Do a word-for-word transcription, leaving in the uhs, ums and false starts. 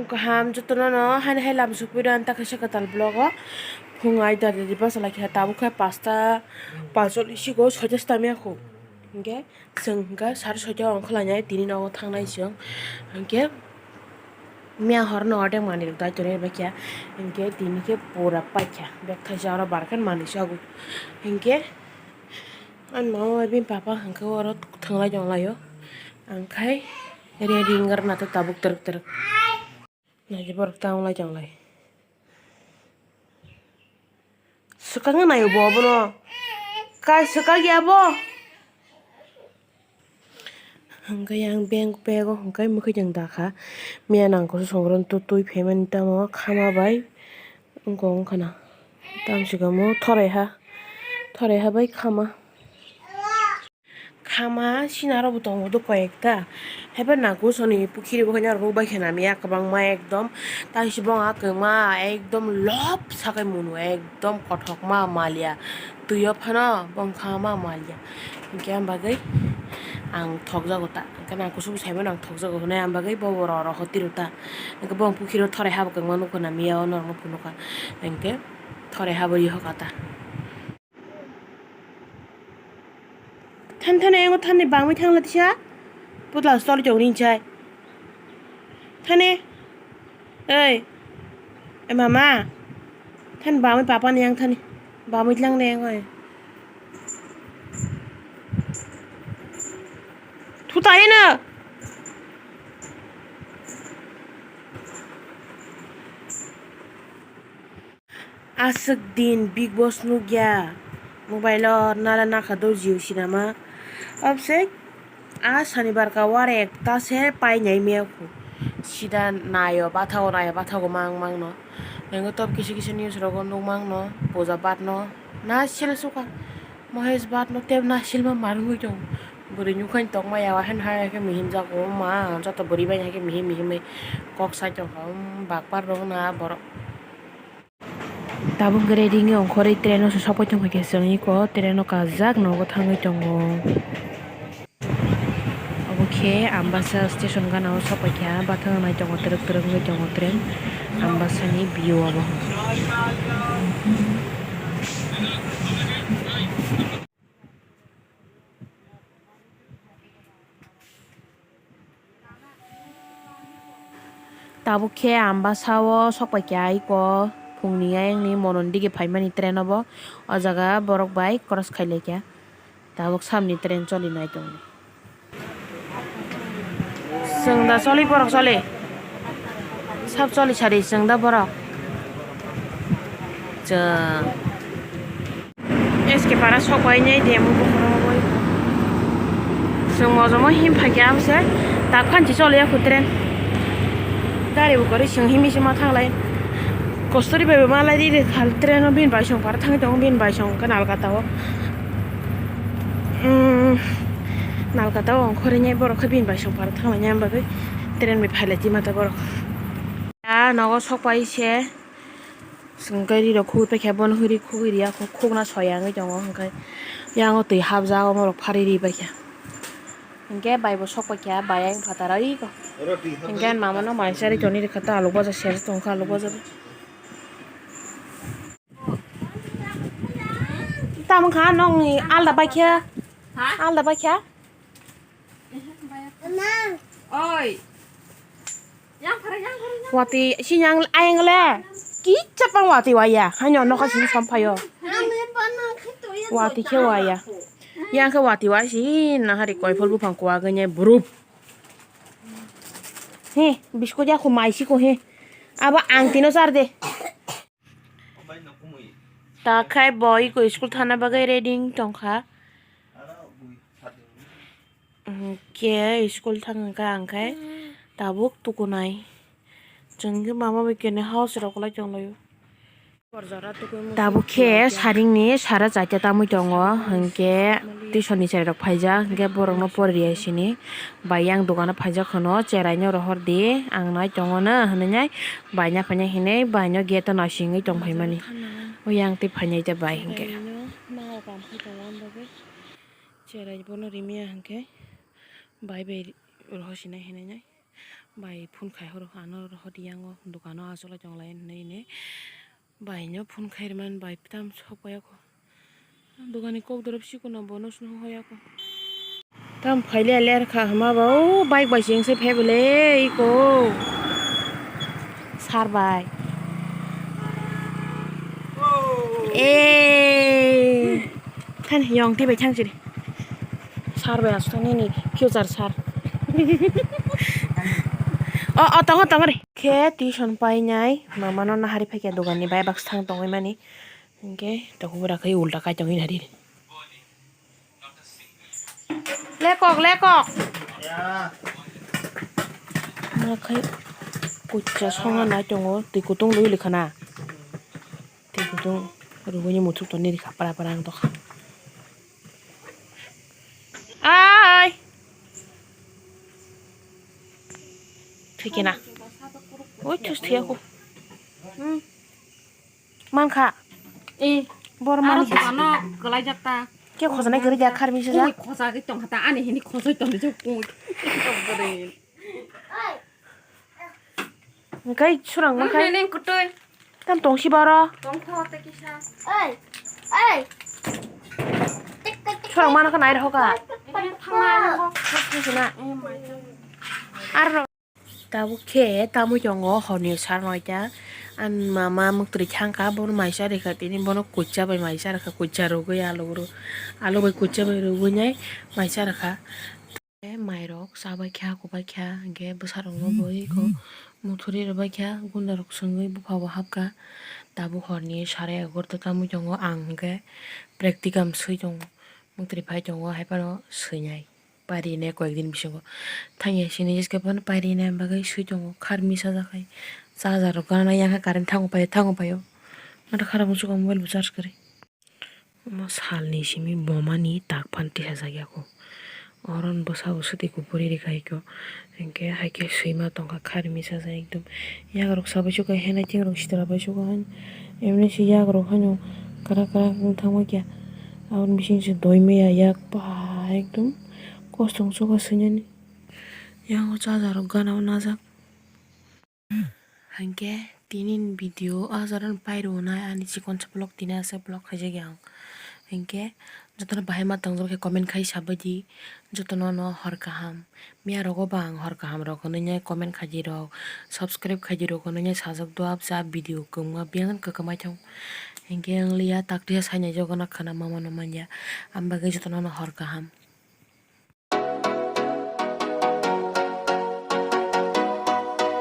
Kaham jotono no haini hai lam sukpui do ang ta kaisa kwtal vlog o. Phung ai da riri bachalaikha tabuk khe pasta pachol isigo soita stamya khu. Hinkhe chwng hinkhe sari soita ongkhorlainai tini nogo thangnai chwng. Hinkhe miya horno ordek manwi rok dai tonwi rwbaikha. Hinkhe tini khe pura paikha bek thaisa oro barkhe manwi chago. Hinkhe ani mama bai bini papa hinkhe oro thwnglai tonglaio. Ang khai ready wngkha nato tabuk twrwk twrwk. Naidi borok ta wnglai tonglai. Swkang naio bo abono. Kai swkang ya bo? Hwnkhe yang bank bag o hwnkhe mwkhwtwng dakha. Miya nangkukso songwrwng twi phaimani tamo khama bai wngkha wngkhana. Tamsukhe omo thoraiha, thoraiha bai khama. Khama sinaro bo tongo do koyekta. Haiba nangkukso ni pukhiri bo haino rwbai khe namiya kwbangma ekdom. Taisi bongha kwma ekdom lop sakai munu ekdom kothokma maliya. Twi o phano bongkha ma maliya. Hinkhe am bagwi ang thokjago ta. Hinkhe nangkukso bo saimano ang thokjago hinwi am bagwi bo borok rw ho tiro ta. Hinkhe bong pukhiro thoraiha bo kwbangma nukho namiya o norokno phunukha. Hinkhe thoraiha bo rihoka ta. Than thani, engo thani bangwi thangla tisa. Putla stol chong ring chai. Thani. Ei. E mama. Than bangwi papa ni yang thani. Bangwi tlang de engo. Thuta eno. Aswk din Bigg Boss nukya mobile o nala nakha do Jio cinema. Obse a sanibar ka war ekta se painai mekhu sida naio bathago naio bathago mang mangno. Engo top kisa kisa news rogo nukmangno puja batno nasil suka Mahesh batno teb nasilma marwngwi tongo. Bwrwi nukhaini tokma yago haino hai khe mihim jago ma joto bwrwi bai hai khe mihim mihimwi kok sai tongkha bakpar rok na borok. Tabuk ready wngwi ongkhorwi train o se sokpai tongkha khe chwng eko train o kajak nogo thangwi tongo. Obo khe Ambasa station gana o sokpaikha bathang nai tongo twrwk twrwk wngwi tongo train Ambasa ni view obo. Tabuk khe Ambasa o sokpaikha eko phungni ayangni Monondik phaimani train obo o jaga borok bai cross khailaikha tabuk samni train cholinai tongo. Chwng da choli borok choli. Sab choli sari chwng da borok. Chwng. S K para sok bai nai demo bokhorok bai. Chwng mojomo him phaikhe amse tak phanchi choli ya khu train. Gari bo kwrwi chwng himi se ma thanglai. Kosturi bai bo malai ri re khal train o bini bai song para thangwi tongo bini bai song khe Nalkata o. Umm, Nalkata o ongkhorwi nai borok khe bini bai song para thanglainai bagwi train bai phailai twi mata borok. A nogo sok pai se chwng khe ri rok khugwi paikha bono hwnwi khugwi riya khugna soya wngwi tongo hwnkhe yang o twi hapjak omo rok phari ri paikha hwnkhe bai bo sok paikha bai ayang phataro iko hwnkhe mama no mai charwi toni rikha ta alok baja seri tongkha alok baja. Tamo kha nokni alda baikha. Ha? Alda baikha. Oi. Yang phara, yang phara, yang. Wati si yang ayang le. Kicha pang wati waya. Hanyo nokha sini samphayo. Wati khe waya. Yang khe wati waya si nahari koiphol buphang kuwa ganya burup. He, biskut ya khu mai si khu he. Abo ang tino char de. Ta khai bo iko school thana bagwi ready wng tongkha. Hwnkhe school thang kha ang khai tabuk tukunai. Chwng khe mama bai kene house rok kwlai tonglaio. Tabuk khe saringni sara chaita tamwi tongo, hwnkhe tuition ni cherai rok phaijak, hwnkhe borok no poriya sini. Bai yang dogano phaijak hwno, cherai no rohor di, ang nai tongo no, hwnwi nai bai no phainai hinwi bai no gate o naisingwi tong phaimani. O yang twi phainai ta bai hinkhe. Cherai bono rimiya hinkhe bai bai rohor sinai hinwi nai. Bai phone khai horo, ano hodi yango dukano achuk lai tong lai hinwi hinwi. Bai no phone khai rwmani bai tam sok pai ako. Dukani kok dorop sikuno bono swnam hoi ako. Tam phai le ler kha hama ba o bike bai cheng se phai bole iko. Sar bai. Eh. Than yong ti bai thang siri. Sar bai aswk nini future sar. O, o, tongo, tongo re. Khe tuition painai mamano nahari phaikha doganni bai baksa thang tongwi mani. Hinkhe tokobora khe ulta kai tongwi nari. Lekok, lekok. Ma khai kucha songa nai tongo, twi kutung rwi likhana. Twi kutung rwini muthuk toni rikha para para ang tokha. Ai. Thikena. Oi, thus thiya ko. Hmm. Mankha. Eh, bor aro mani. Sokano kwlaijak ta. Ke khojanai kwrwi jak kharmi sijak. Oi, khosa ke tong hata ani hini khosoi tong jok. Oi. Ngai surang mankha. Neng kutui. Tam tong si baro. Tong tho te kisa. Oi. Oi. Surang mana ka nai roka. Thangna. Sina. Aro. Tabuk khe tamui tongo horni sar noita. Ani mama muktwi thangkha, bono mai cha rikha, tini bono kucha bai mai cha rikha, kucha rwgwi alu rw-, alu bai kucha bai rwgwi nai mai cha rikha. Mairok chabai kha, kubai kha, hinkhe bwsarokno bo iko muthuri rwbai kha, gunda rok swngwi bupha bo hapkha. Tabuk horni sare egarota tamui tongo, ang hinkhe practicum swi tongo, muktwi phai tongo, haiphano swinai. Parinai koyekdin bisingo thangya sini jeske phano parinai bagwi swi tongo, kharmi sajak hai. Charger rok gana yang kha current thango paio, thango paio. Mata kharap wngsugo mobile bo charge kwrwi. Omo salni simi bomani tak phan tisajak ya kho. Oro ni bwsa bo swtwi kupuri rikha ikho. Hinkhe haikhe swima tongkha kharmi sajak ekdom. Yakrok sabai sukha henai thingrok sitra bai sukha. Emni se yakrok haino kwrak kwrak wng thangma khe. Aboni bising se doi maya yak pa ekdom kosong sukha swinani. Yang o charger rok gana o najak. Hinkhe tini ni video o jaga no pai rw nai ani chikon sa vlog tini asa vlog khaijak ang. Hinkhe jotono bahai ma tongjak khe comment khai sabai di. Jotono no hor kaham. Miya rogo ba ang hor kaham rok hwnwi nai comment khaidi rok, subscribe khaidi rok hwnwi nai sajak dua bwsa video kwbangma biyang kwkam aithang. Hinkhe wng liya tak tisa sainai jotono khna ma mano manya. Ang bagwi jotono no hor kaham.